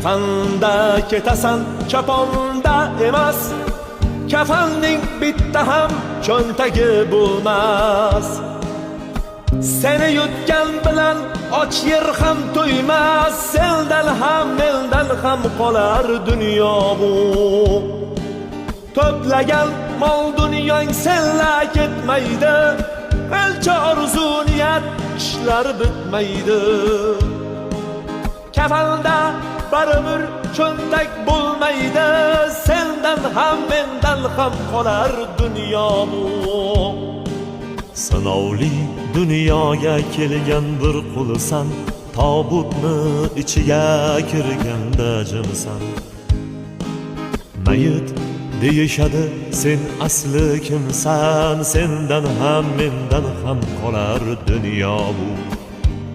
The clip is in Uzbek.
Kafanda ketasan, choponda emas. Kafanning bitta ham cho'ntagi bo'lmas. Seni yutgan bilan och yer ham to'ymas. Sendan ham, mendan ham qolar dunyo bu. To'plagan mol dunyong senla ketmaydi. Qancha orzu niyat ishlar bitmaydi. Kafanda baribir cho'ntak bo'lmaydi. Sendan ham, mendan ham qolar dunyo bu. Sinovli dunyoga kelgan bir qulsan, tobutni ichiga kirganda jimsan. Mayit deyishadi, sen asli kimsan? Sendan ham, mendan ham qolar dunyo bu.